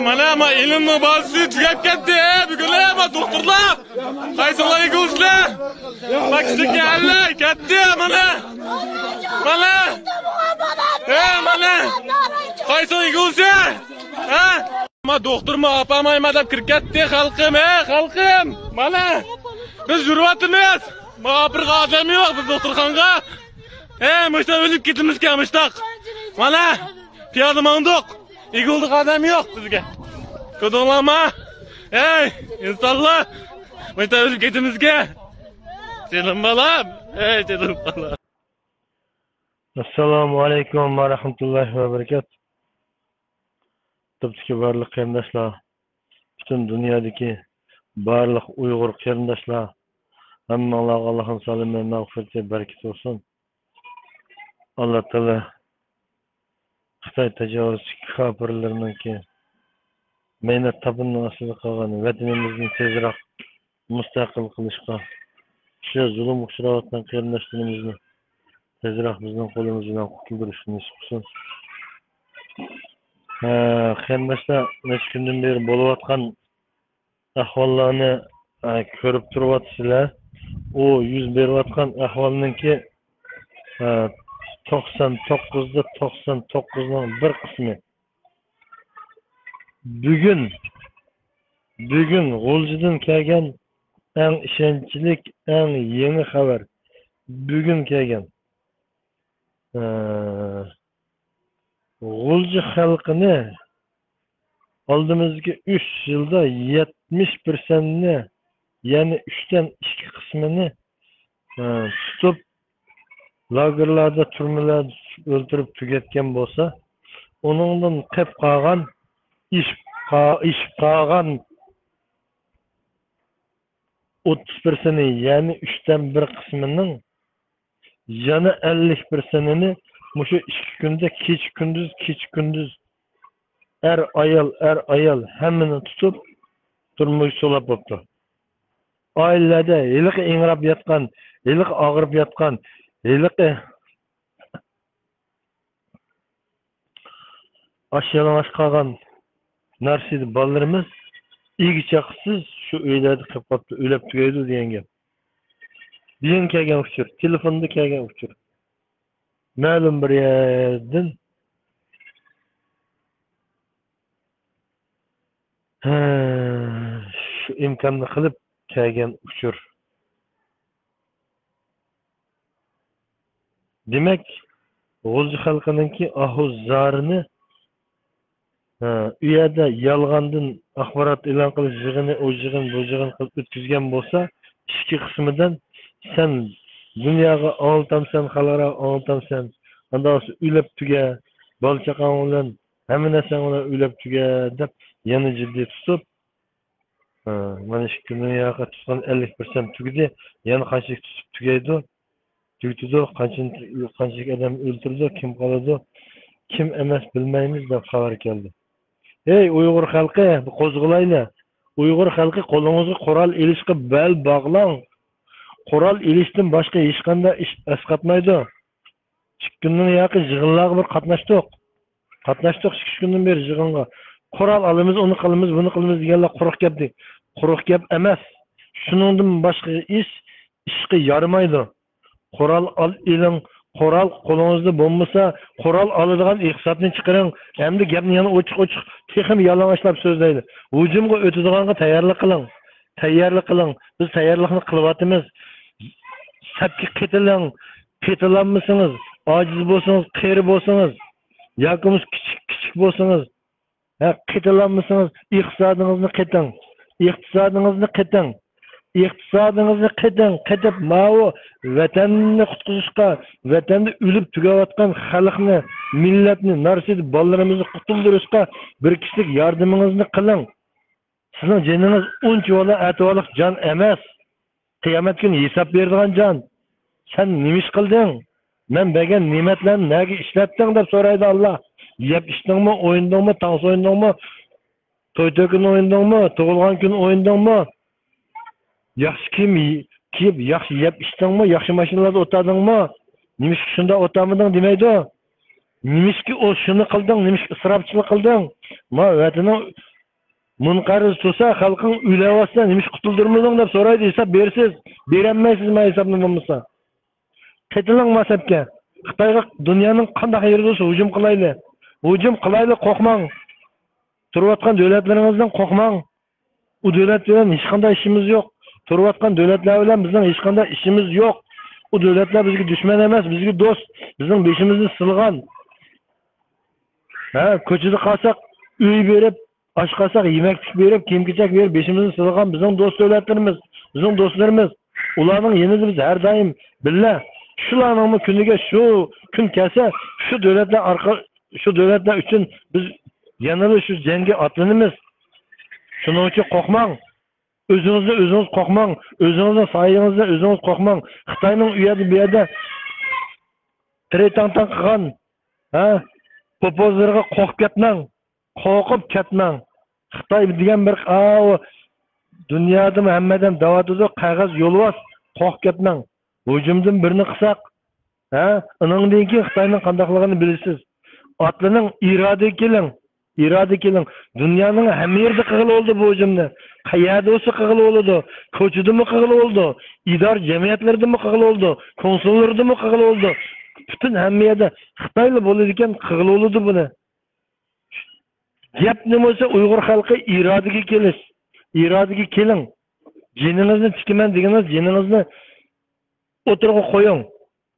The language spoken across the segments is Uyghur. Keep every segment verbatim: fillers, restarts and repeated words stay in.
مانا، ما ئېلىمنىڭ بازىسى تۈگەپ كەتتى، بۈگۈن ما دوختۇرلار. قايسىڭلار ئىگىلىسىلەر؟ ما كىچىك يەرلەر كەتتى، مانا. مانا. ھە، مانا. قايسىڭ ئىگىلىسى؟ ھە؟ ما دوختۇرمۇ ئاپارمايمەن دەپ كىرىپ كەتتى، خەلقىم، ھە، خەلقىم. مانا. بىز يۈرۈۋاتىمىز. ما ئاپىرىدىغان ئادەم يوق بىز دوختۇرخانىغا. ھە، مۇشتا ئۆلۈپ كېتىمىزكەن مۇشتاق. مانا. پىيادە ماڭدۇق. ئىگىلىدىغان ئادەم يوق بىزگە. كۆردۈڭلارمۇ؟ ھەي، ئىنسانلار! مۇشتا ئۆلۈپ كېتىمىزكەن. جېنىم بالام، ھەي، جېنىم بالام. ئەسسالامۇ ئەلەيكۇم ۋە رەھمەتۇللاھى ۋە بەرىكاتۇھ. يۇتۇبتىكى بارلىق قېرىنداشلار، پۈتۈن دۇنيادىكى بارلىق ئۇيغۇر قېرىنداشلار، ھەممىڭلارغا ئاللاھنىڭ سالامى، مەغپىرىتى، بەرىكىتى بولسۇن. ئاللا تائالا خىتاي تاجاۋۇزچى كاپىرلىرىنىڭكى مەينەت تاپىنىنىڭ ئاستىدا قالغان ۋەتىنىمىزنى تېزراق مۇستەقىل قىلىشقا، شۇ زۇلۇمغا ئۇچراۋاتقان قېرىنداشلىرىمىزنى تېزراق بىزنىڭ قولىمىز بىلەن قۇتۇلدۇرۇشنى نېسىپ قىلسۇن. ھە، قېرىنداشلار، نەچچە كۈندىن بېرى بولۇۋاتقان ئەھۋاللارنى، ئە، كۆرۈپ تۇرۇۋاتىسىلەر. ئۇ يۈز بېرىۋاتقان ئەھۋالنىڭكى، ئە، توقسان توققۇزدا توقسان توققۇزنىڭ بىر قىسمى. بۈگۈن، بۈگۈن غۇلجىدىن كەلگەن ئەڭ ئىشەنچلىك، ئەڭ يېڭى خەۋەر. بۈگۈن كەلگەن. ئە، غۇلجا خەلقىنى ئالدىمىزدىكى ئۈچ يىلدا يەتمىش پىرسەنتنى، يەنى ئۈچتىن ئىككى قىسمىنى، ئە، تۇتۇپ، لاگېرلاردا، تۈرمىلەردە تۇتۇپ ئۆلتۈرۈپ تۈگەتكەن بولسا، ئۇنىڭدىن قېپ قالغان، ئېشىپ قا-، ئېشىپ قالغان ئوتتۇز پىرسەنتى، يەنى ئۈچتىن بىر قىسمىنىڭ يەنە ئەللىك پىرسەنتىنى مۇشۇ ئىككى كۈندە كېچە-كۈندۈز، كېچە-كۈندۈز، ئەر-ئايال، ئەر-ئايال ھەممىنى تۇتۇپ، تۈرمىگە سولاپ بوپتۇ. ئائىلىلەردە ھېلىقى ئىڭراپ ياتقان، ھېلىقى ئاغرىپ ياتقان، ھېلىقى ئاچ يالىڭاچ قالغان نارسىدە بالىلىرىمىز ئىگە-چاقىسىز شۇ ئۆيلەردە قېلىپ قاپتۇ، ئۆلۈپ تۈگەيدۇ دېگەن گەپ. بۈگۈن كەلگەن ئۇچۇر، تېلېفوندا كەلگەن ئۇچۇر. مەلۇم بىر يەردىن، ھە، شۇ ئىمكاننى قىلىپ كەلگەن ئۇچۇر. دېمەك، غۇلجا خەلقىنىڭكى ئاھۇ زارىنى، ھە، ئۇ يەردە يالغاندىن ئاخبارات ئېلان قىلىش يىغىنى، ئۇ يىغىن، بۇ يىغىن قىلىپ ئۆتكۈزگەن بولسا، ئىچكى قىسمىدىن سەن دۇنياغا ئاڭلىتامسەن، خەلقئاراغا ئاڭلىتامسەن، ئاندىن ئۆلۈپ تۈگە، بالا-چاقاڭ بىلەن، ھەممە نەرسەڭ بىلەن ئۆلۈپ تۈگە، دەپ يەنە جىددىي تۇتۇپ، ھە، مانا ئىككى دۇنياغا تۇتقان ئەللىك پىرسەنت تۈگىدى. يەنە قانچىلىك تۇتۇپ تۈگەيدۇ؟ تۈگىتىدۇ. قانچىلىك، قانچىلىك ئادەم ئۆلتۈرىدۇ؟ كىم قالىدۇ؟ كىم ئەمەس بىلمەيمىز دەپ خەۋەر كەلدى. ھەي، ئۇيغۇر خەلقى، بىر قوزغىلايلى. ئۇيغۇر خەلقى، قولىڭىزغا قورال ئېلىشقا بەل باغلاڭ. قورال ئېلىشتىن باشقا ھېچقانداق ئىش ئەسقاتمايدۇ. ئىككى كۈندىن ياقى يىغىنلارغا بىر قاتناشتۇق. قاتناشتۇق ئىككى، ئۈچ كۈندىن بېرى يىغىنغا. قورال ئالىمىز، ئۇنى قىلىمىز، بۇنى قىلىمىز دېگەنلەر قۇرۇق گەپ دېدى. قۇرۇق گەپ ئەمەس. شۇنىڭدىن باشقا ئىش ئىشقا يارىمايدۇ. قورال ئال، ئېلىڭ، قورال قولىڭىزدا بولمىسا، قورال ئالىدىغان ئىقتىسادنى چىقىرىڭ. ئەمدى گەپنى يەنە ئوچۇق-ئوچۇق، تېخىمۇ يالىڭاچلاپ سۆزلەيلى. ھۇجۇمغا ئۆتىدىغانغا تەييارلىق قىلىڭ. تەييارلىق قىلىڭ. بىز تەييارلىقنى قىلىۋاتىمىز. سەپكە قېتىلىڭ. قېتىلالمىسىڭىز، ئاجىز بولسىڭىز، قېرى بولسىڭىز، ياكى بولمىسا كىچىك، كىچىك بولسىڭىز، ھە، قېتىلالمىسىڭىز، ئىقتىسادىڭىزنى قېتىڭ. ئىقتىسادىڭىزنى قېتىڭ. ئىقتىسادىڭىزنى قېتىڭ. قېتىپ ماۋۇ ۋەتەننى قۇتقۇزۇشقا، ۋەتەندە ئۆلۈپ تۈگەۋاتقان خەلقنى، مىللەتنى، نارسىدە بالىلىرىمىزنى قۇتۇلدۇرۇشقا بىر كىشىلىك ياردىمىڭىزنى قىلىڭ. سىزنىڭ جېنىڭىز ئۇنچىۋالا ئەتىۋارلىق جان ئەمەس. قىيامەت كۈنى ھېساب بېرىدىغان جان. سەن نېمە ئىش قىلدىڭ؟ مەن بەرگەن نېمەتلەرنى نەگە ئىشلەتتىڭ دەپ سورايدۇ ئاللا. يەپ ئىچتىڭمۇ، ئوينىدىڭمۇ، تانسا ئوينىدىڭمۇ، توي تۆكۈنى ئوينىدىڭمۇ، تۇغۇلغان كۈنى ئوينىدىڭمۇ؟ ياخشى كىيىم كىيىپ، ياخشى يەپ ئىچتىڭمۇ، ياخشى ماشىنىلاردا ئولتۇردۇڭمۇ؟ نېمىشقا شۇنداق ئولتۇرمىدىڭ دېمەيدۇ. نېمىشقا ئۇ شۇنى قىلدىڭ، نېمىشقا ئىسراپچىلىق قىلدىڭ؟ ما ۋەتىنىڭ مۇنقەرز تۇرسا، خەلقىڭ ئۆلۈۋاتسا، نېمىشقا قۇتۇلدۇرمىدىڭ دەپ سورايدۇ، ھېساب بېرىسىز. بېرەلمەيسىز ما ھېسابنى بولمىسا. قېتىلىڭ ما سەپكە. خىتايغا دۇنيانىڭ قانداق يېرىدە بولسا ھۇجۇم قىلايلى. ھۇجۇم قىلايلى، قورقماڭ. تۇرۇۋاتقان دۆلەتلىرىڭىزدىن قورقماڭ. ئۇ دۆلەت بىلەن ھېچقانداق ئىشىمىز يوق. تۇرۇۋاتقان دۆلەتلەر بىلەن بىزنىڭ ھېچقانداق ئىشىمىز يوق. ئۇ دۆلەتلەر بىزگە دۈشمەن ئەمەس، بىزگە دوست. بىزنىڭ بېشىمىزنى سىلىغان. ھە، كوچىدا قالساق ئۆي بېرىپ، ئاچ قالساق يېمەكلىك بېرىپ، كىيىم-كېچەك بېرىپ، بېشىمىزنى سىلىغان بىزنىڭ دوست دۆلەتلىرىمىز، بىزنىڭ دوستلىرىمىز. ئۇلارنىڭ يېنىدا بىز ھەر دائىم بىللە. شۇلارنىڭمۇ كۈنىگە شۇ كۈن كەلسە، شۇ دۆلەتلەر ئارقا-، شۇ دۆلەتلەر ئۈچۈن بىز يەنىلا شۇ جەڭگە ئاتلىنىمىز. شۇنىڭ ئۈچۈن قورقماڭ. ئۆزىڭىزنى ئۆزىڭىز قورقماڭ. ئۆزىڭىزنىڭ سايىڭىزنى ئۆزىڭىز قورقماڭ. خىتاينىڭ ئۇ يەردە، بۇ يەردە تىرەي تاڭ-تاڭ قىلغان، ھە، پوپوزلىرىغا قورقۇپ كەتمەڭ. قورقۇپ كەتمەڭ. خىتاي دېگەن بىر، ئاۋۇ دۇنيادىمۇ ھەممە ئادەم دەۋاتىدۇ، قەغەز يولۋاس، قورقۇپ كەتمەڭ. ھۇجۇمدىن بىرنى قىلساق، ھە، ئۇنىڭدىن كېيىن خىتاينىڭ قانداقلىقىنى بىلىسىز. ئاتلىنىڭ، ئىرادىگە كېلىڭ، ئىرادىگە كېلىڭ. دۇنيانىڭ ھەممە يېرىدە قىلغىلى بولىدۇ بۇ ھۇجۇمنى. قەيەردە بولسا قىلغىلى بولىدۇ. كوچىدىمۇ قىلغىلى بولىدۇ. ئىدارە جەمئىيەتلىرىدىمۇ قىلغىلى بولىدۇ. كونسۇللىرىدىمۇ قىلغىلى بولىدۇ. پۈتۈن ھەممە يەردە خىتايلا بولىدىكەن، قىلغىلى بولىدۇ بۇنى. گەپنى بولسا ئۇيغۇر خەلقى ئىرادىگە كېلىش، ئىرادىگە كېلىڭ. جېنىڭىزنى تىكىمەن دېگىنىڭىز جېنىڭىزنى ئوتتۇرىغا قويۇڭ.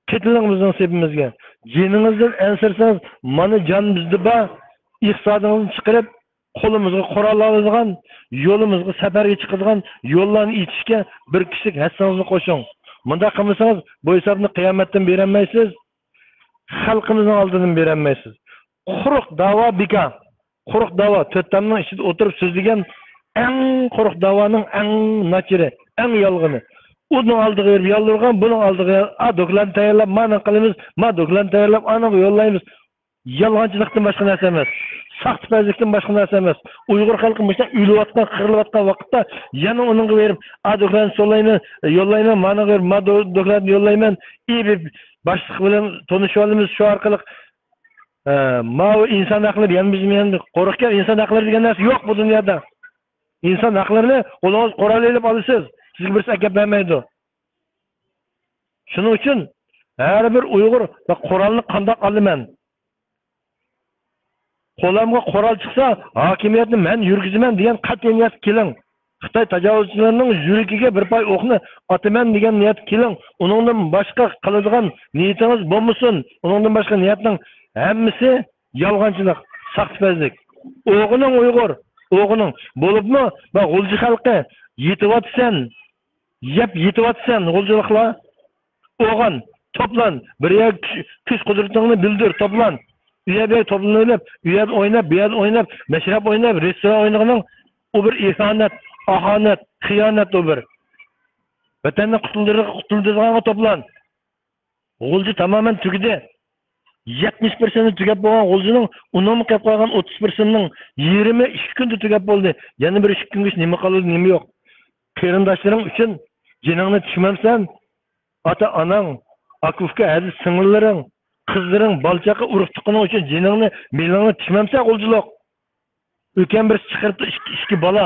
قېتىلىڭ بىزنىڭ سېپىمىزگە. جېنىڭىزدىن ئەنسىرىسىڭىز، مانا جان بىزدە بار. ئىقتىسادىڭىزنى چىقىرىپ، قولىمىزغا قورال ئالىدىغان، يولىمىزغا سەپەرگە چىقىدىغان يوللارنى ئېچىشكە بىر كىشىلىك ھەسسىڭىزنى قوشۇڭ. مۇنداق قىلمىسىڭىز، بۇ ھېسابنى قىيامەتتىن بېرەلمەيسىز. خەلقىمىزنىڭ ئالدىدىن بېرەلمەيسىز. قۇرۇق داۋا بىكار. قۇرۇق داۋا، تۆت تامنىڭ ئىچىدە ئولتۇرۇپ سۆزلىگەن ئەڭ قۇرۇق داۋانىڭ ئەڭ ناچىرى، ئەڭ يالغىنى. ئۇنىڭ ئالدىغا بېرىپ يالۋۇرغان، بۇنىڭ ئالدىغا، ئا، دوكلاتنى تەييارلاپ، مانا قىلىمىز، ما دوكلاتنى تەييارلاپ، ئانىڭغا يوللايمىز. يالغانچىلىقتىن باشقا نەرسە ئەمەس. ساختىپەزلىكتىن باشقا نەرسە ئەمەس. ئۇيغۇر خەلقى مۇشۇنداق ئۆلۈۋاتقان، قىرىلىۋاتقان ۋاقىتتا يەنە ئۇنىڭغا بېرىپ، ئا، دوكلاتنى سولايمەن، يوللايمەن، مانىڭغا بېرىپ، ما دو-، دوكلاتنى يوللايمەن، ئى، بىر باشلىق بىلەن تونۇشۇۋالىمىز، شۇ ئارقىلىق، ئە، ماۋۇ ئىنسان ھەقلىرى، يەنە بىز يەنە قورققان ئىنسان ھەقلىرى دېگەن نەرسە يوق بۇ دۇنيادا. ئىنسان ھەقلىرىنى قولىڭىز قورال ئېلىپ ئالىسىز، سىزگە بىرسى ئەكەپ بەرمەيدۇ. شۇنىڭ ئۈچۈن ھەر بىر ئۇيغۇر، قورالنى قانداق ئالىمەن؟ قولۇمغا قورال چىقسا، ھاكىمىيەتنى مەن يۈرگۈزىمەن دېگەن قەتئىي نىيەتكە كېلىڭ. خىتاي تاجاۋۇزچىلىرىنىڭ يۈرىكىگە بىر پاي ئوقنى ئاتىمەن دېگەن نىيەتكە كېلىڭ. ئۇنىڭدىن باشقا قىلىدىغان نىيىتىڭىز بولمىسۇن. ئۇنىڭدىن باشقا نىيەتنىڭ ھەممىسى يالغانچىلىق، ساختىپەزلىك. ئوغۇنۇڭ ئۇيغۇر، ئوغۇنۇڭ. بولۇپمۇ، بە غۇلجا خەلقى يېتىۋاتىسەن، يەپ يېتىۋاتىسەن غۇلجىلىقلار. ئوغۇن، توپلان، بىر يەرگە كۈچ، كۈچ قۇدرىتىڭنى بىلدۈر، توپلان. ئۇ يەر بۇ يەرگە توپلىنىۋېلىپ، ئۇ يەردە ئويناپ، بۇ يەردە ئويناپ، مەشرەپ ئويناپ، رېستوران ئوينىغىنىڭ ئۇ بىر ئىھانەت، ئاھانەت، خىيانەت ئۇ بىر. ۋەتەننى قۇتۇلدۇر-، قۇتۇلدۇرىدىغانغا توپلان. غۇلجا تامامەن تۈگىدى. يەتمىش پىرسەنتى تۈگەپ بولغان غۇلجىنىڭ ئۇنىڭمۇ قېلىپ قالغان ئوتتۇز پىرسەنتىنىڭ يېرىمى ئىككى كۈندە تۈگەپ بولدى. يەنە بىر ئىككى كۈنگىچە نېمە قالىدۇ، نېمە يوق. قېرىنداشلىرىڭ ئۈچۈن جېنىڭنى تىكمەمسەن؟ ئاتا-ئاناڭ، ئاكا-ئۇكا، ھەدە سىڭىللىرىڭ، قىزلىرىڭ، بالا-چاقا، ئۇرۇق-تۇغقىنىڭ ئۈچۈن جېنىڭنى، مېلىڭنى تىكمەمسەن غۇلجىلىق؟ ئۆكەم بىرسى چىقىرىپتۇ ئىككى، ئىككى بالا.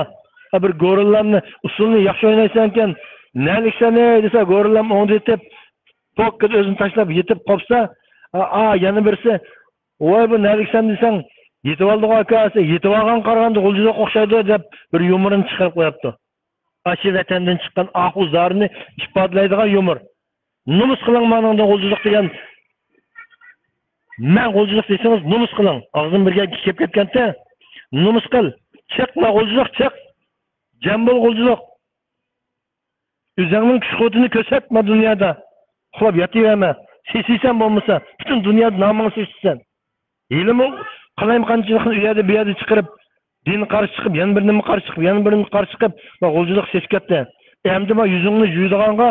ھە، بىر گورىللامنى، ئۇسسۇلنى ياخشى ئوينايسەنكەن، نەلىكسەن ئەي دېسە، گورىللام ئوڭدا يېتىپ، پوككىدە ئۆزىنى تاشلاپ يېتىپ قوپسا، ئا، ئا، يەنە بىرسى، ۋاي بۇ نەلىكسەن دېسەڭ، يېتىۋالدىغۇ ئاكا دېسە، يېتىۋالغان قارىغاندا غۇلجىلىققا ئوخشايدۇ دەپ بىر يۇمۇرىنى چىقىرىپ قويۇپتۇ. ئاشۇ ۋەتەندىن چىققان ئاھۇ زارىنى ئىپادىلەيدىغان يۇمۇر. نومۇس قىلىڭ مانىڭدىن غۇلجىلىق دېگەن. مەن غۇلجىلىق دېسىڭىز نومۇس قىلىڭ. ئاغزىم بىر گەپ كېلىپ كەتكەنتى. نومۇس قىل. چىق، ما غۇلجىلىق، چىق. جەم بول غۇلجىلىق. ئۆزۈڭنىڭ كۈچ قۇۋۋىتىنى كۆرسەت ما دۇنيادا. ئۇخلاپ ياتىۋەرمە. سېسىيسەن بولمىسا، پۈتۈن دۇنيادا نامىڭنى سېسىيسەن. ھېلىمۇ قالايمىقانچىلىقنى ئۇ يەردە، بۇ يەردە چىقىرىپ، دىنغا قارشى چىقىپ، يەنە بىر نېمىگە قارشى چىقىپ، يەنە بىر نېمىگە قارشى چىقىپ، ما غۇلجىلىق شېشىپ كەتتى. ئەمدى ما يۈزۈڭنى يۇيىدىغانغا،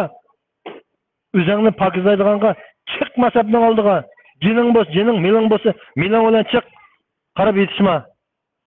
ئۆزۈڭنى پاكىزلايدىغانغا چىق مەزھەپنىڭ ئالدىغا. جېنىڭ بولسا جېنىڭ، مېلىڭ بولسا مېلىڭ بىلەن چىق. قاراپ يېتىشما.